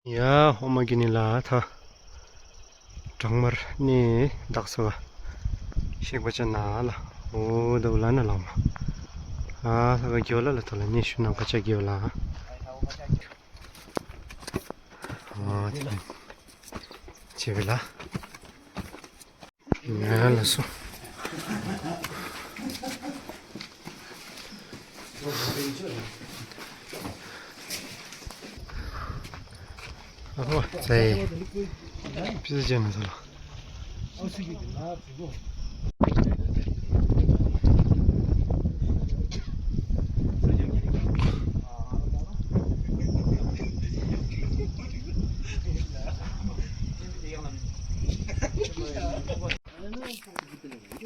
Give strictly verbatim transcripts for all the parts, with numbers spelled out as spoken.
ཡ་ཧོ་མ་གི་ནི་ལ་ཐ་གྲང་མར་ནི་དག་ས་བ་ཤེག་པ་ཅ་ན་ལ་འོ་དོ་ལ་ན་ལ་མ་ཨ་ས་ག་གི་ལ་ལ་ཐོ་ལ་ནི་ཤུ་ན་ཀ་ཅ་གི་ལ་ཨ་ཏི་ཅེ་བི་ལ། ཡ་ལགས་སོ། ཨ་ཧོ་ཙེ། པི་ཙ་ཅན་ན་ས་ལ།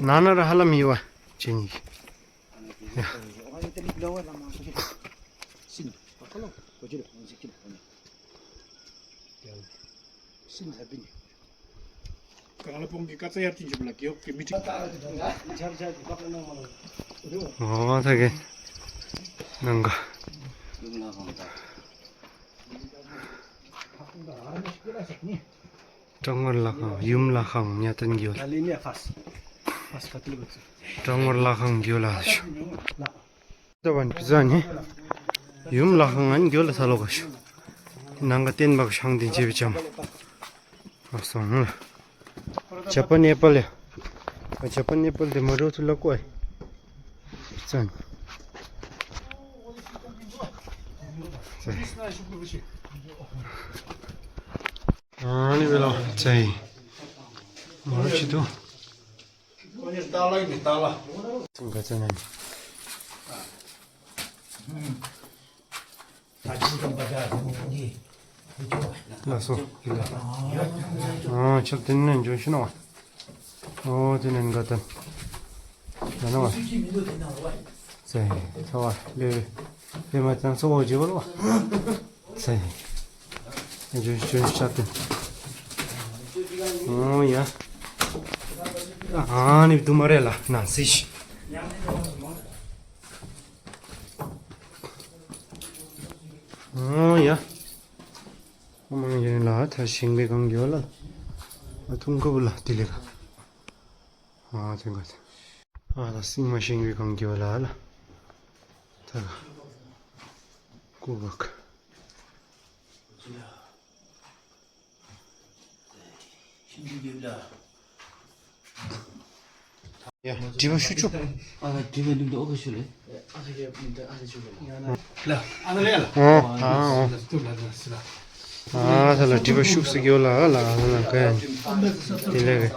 ནང་ན་ར་ཧ་ལམ་ཡོད་པ་ཅིན། ཡ། ཨོ་ཐ་གེ་ནང་ག་གྲང་མར་ལྷ་ཁང་ཡུམ་ལྷ་ཁང་ཉ་ཏན་གི་ལ། གྲང་མར་ལྷ་ཁང་གི་ལ་ཤོ། ད་བན་པི་ཙ་ནི་ཡུམ་ལྷ་ཁང་ཨན་གི་ལ་ས་ལོ་ག་ཤོ། ནང་ག་ཏེན་བག་ཤང་ཏེན་ཅེ་བི་ཅམ། ཨ་སོང་ལ། ཇ་པན་ཨེ་པལ་ཡ། ཇ་པན་ཨེ་པལ་དེ་མ་རོ་ཚུ་ལ་ཀོ་ཨེ། ཙན། ཙན། ཨ་ནི་བེ་ལོ་ཙན། མ་རོ་ཅི་དུ། ཙན་ག་ཙན་ཨ་ནི། ལགས་སོ། ཨ་ཆབ་ཏེ་ནན་ཇོ་ཤི་ནོ་བ། ཨོ་ཏེ་ནན་ག་ཏན། ན་ནོ་བ། ཙེ་ཚ་བ་ལེ་ལེ་མ་ཙང་སོ་བོ་ཇི་བ་ལོ་བ། ཙེ་ཇོ་ཇོ་ཤ་ཏེ། ཨོ་ཡ། ཨ་ནི་དུ་མ་རེ་ལ་ན་སི་ཤི། ཨོ་ཡ། ཨོ་མ་ཡ་ལ་ཐ་ཤིང་བེ་གང་གི་ལ། ཨ་ཐུང་ཀ་བུ་ལ་ཏི་ལེ་ག། ཨ་ཐེང་ག་ཐེང་། ཨ་ད་སིང་མ་ཤིང་བེ་གང་གི་ལ་ལ། ཐ་ག་ཀུ་བག། ཡ་དྲི་བ་ཞུ་ཆོག། ཨ་དྲི་བ་འདི་འདི་ཨོ་ཁ་ཞུ་ལེ། ལ་ཨ་ལ་ལ། ཨོ་ཨ་ཨོ། ཨ་ད་ལ་དྲི་བ་ཤུགས་སུ་གྱོ་ལ་ལ་ཨ་ལ་ག་ཡ་དེ་ལས་ག།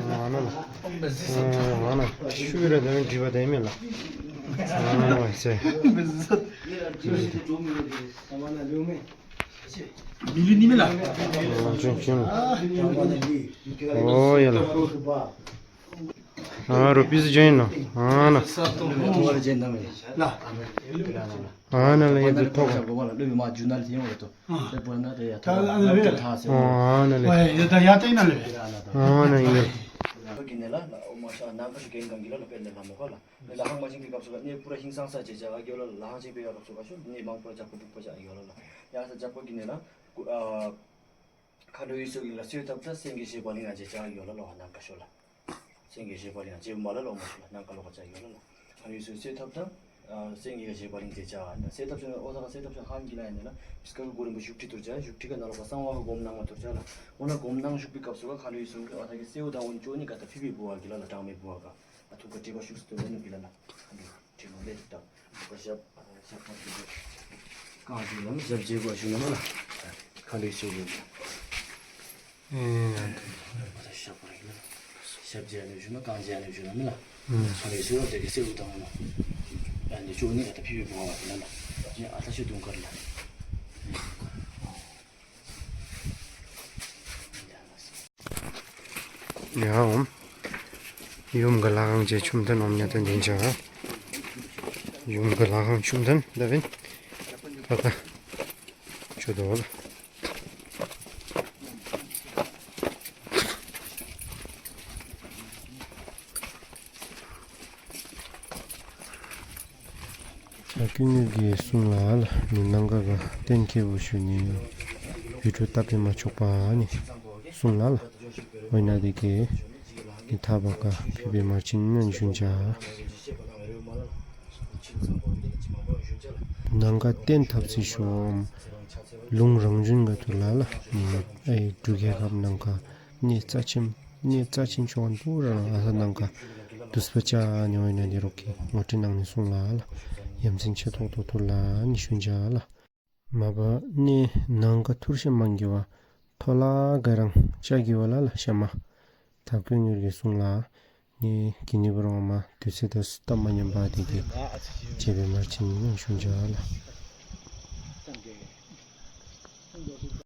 ཨ་ན་ལ། ཨ་ན་ལ། ཤུ་ར་དེ་དྲི་བ་དེ་མེད་ལ། ཨ་ན་ལ་ཟེར། མི་ལུས་ནི་མེད་ལ། ཨ་ཅུང་ཅུང་ལ། ཨོ་ཡ་ལ། ཨ་རོ་པིས་ཇེན་ནོ། ཨ་ན། ལ། ཨ་ན་ལ་ཡེ་དུ་ཐོག། ཨ་ན་ལ། ཨ་ན་ལ། ཨ་ན་ཡེ། ཁ་ལོ་ཡི་སོ་གི་ལ་སོ་ཐབ་ད་སེང་གེ་ཞེས་པ་ལིང་ང་ཅེ་ཅ་ཡོ་ལ་ལ། ཡ་ས་ཇབ་པོ་གི་ནེ་ལ་ཨ་ཁ་ལོ་ཡི་སོ་གི་ལ་སོ་ཐབ་ད་སེང་གེ་ཞེས་པ་ལིང་ང་ཅེ་ཅ་ཡོ་ལ་ལ་ཧ་ནང་ཀ་ཤོ་ལ། སེང་གེ་ཞེས་པ་ལིང་ང་ཅེ་མ་ལ་ལ་མ་ཤོ་ལ་ནང་ཀ་ལོ་ཀ་ཅ་ཡོ་ལ་ལ། ཁ་ལོ་ཡི་སོ་སོ་ཐབ་ད་སེང་གེ་ཞེས་པ་ལིང་ཅེ་ཅ་ན་སོ་ཐབ་ཤོ་ཨོ་ད་ཀ་སོ་ཐབ་ཤོ་ཧང་གི་ལ་ཡ་ནེ་ལ་སྐབས་གུ་རིམ་པ་བཞུགས་ཁྲི་ཐུར་ཅ་བཞུགས་ཁྲི་ཀ་ན་ལོ་ཀ་གསང་བ་ག་སྒོམ་ནང་མ་ཐུར་ཅ་ལ། འོ་ན་སྒོམ་ནང་བཞུགས་པའི་སྐབས་སུ་ཀ་ཁ་ལོ་ཡི་སོ་གི་ཨོ་ད་ཀ་སེའུ་དང་འོན་ཅོ་ནི་ཀ་ད་ཕི་ཕི་བུ་བ་གི་ལ་ལ་གྲངས་མེད་བུ་བ་ག། ཨ་ཐུག་ག་དྲི་བ་ཤུགས་སུ་ལེན་ནུག་གི་ལ་ལ། ཨ་ནི་དྲི་བ་ལེན་ཐུབ་ད། ཨ་ཞབས་ཨ་ཞབས་ཁ་ཐུག་ག་གང་ཞུ་ན་ཞབས་རྗེས་པ་ཞུ་ན་མ་ལ། ཁ་ལུས་ཞུ་གི་ལ། ཨེ་ཨ་ད་ཞབས་པ་རེད་ལ། ཞབས་རྗེས་ནས་ཞུ་ན་གང་རྗེས་ནས་ཞུ་ན་མ་ལ། ཁ་ལུས་ཞུ་རོགས་དེ་གི་སེའུ་དང་མ་ལ། ཨ་ནི་ཅོ་ནི་ཨ་ད་ཕི་ཕི་བུ་བ་གི་ལ་ལ། ཨ་ད་ཞུ་དུང་དཀར་ལ། ཡ་འོམ། ཡུམ་ག་ལྷ་ཁང་ཅིག་ཆུམ་ཐོན་འོམ་ཉ་ཐོན་དེན་ཅ། ཡུམ་ག་ལྷ་ཁང་ཆུམ་ཐོན་ད་བིན། ད་ད། ཆུ་དོ་ལ། ད་ཀུན་ཉོན་གྱི་གསུང་ལ་ལ་ནི་ནང་ཀ་ག་རྟེན་སྐྱེས་བུ་ཞུ་ནི་བི་ཌིའོ་བཏབ་པའི་མ་ཆོག་པ་ནི་གསུང་ལ་ལ། འོ་ན་དེ་གི་ནི་ཐ་བ་ཀ་ཕི་བི་མར་ཆིན་ནན་ཞུན་ཅ། ནང་ཀ་རྟེན་ཐབས་སི་ཤོམ་ལུང་རང་བྱུང་ག་ཐུར་ལ་ལ་ནི་ཨའི་འབྲུག་རྒྱལ་ཁབ་ནང་ཀ་ནི་རྩ་ཆེན་ནི་རྩ་ཆེན་ཆོ་བན་པུ་ར་ཨ་ས་ནང་ཀ་དུས་པ་ཅ་ནི་འོ་ན་དེ་རོགས་ཀྱི་ངོ་སྤྲོད་ནང་ནི་གསུང་ལ་ལ་ཡ་མཚན་ཆེ་ཏོག་ཏོ་ཐུར་ལ་ནི་ཞུན་ཅ་ལ། མ་པ་ནི་ནང་ཀ་ཐུར་ཤ་མང་གི་བ་ཐོ་ལ་ག་རང་ཅ་གི་བ་ལ་ལ་ཤ་མ། ད་ཀུན་ཉོན་གྱི་གསུང་ལ་ནི་གི་ནི་བ་རང་མ་དུས་ཚོད་དང་སྟབས་མ་ཉམས་པ་དེ་གི་བྱེད་པའི་མར་ཆིན་ནན་ཞུན་ཅ་ལ།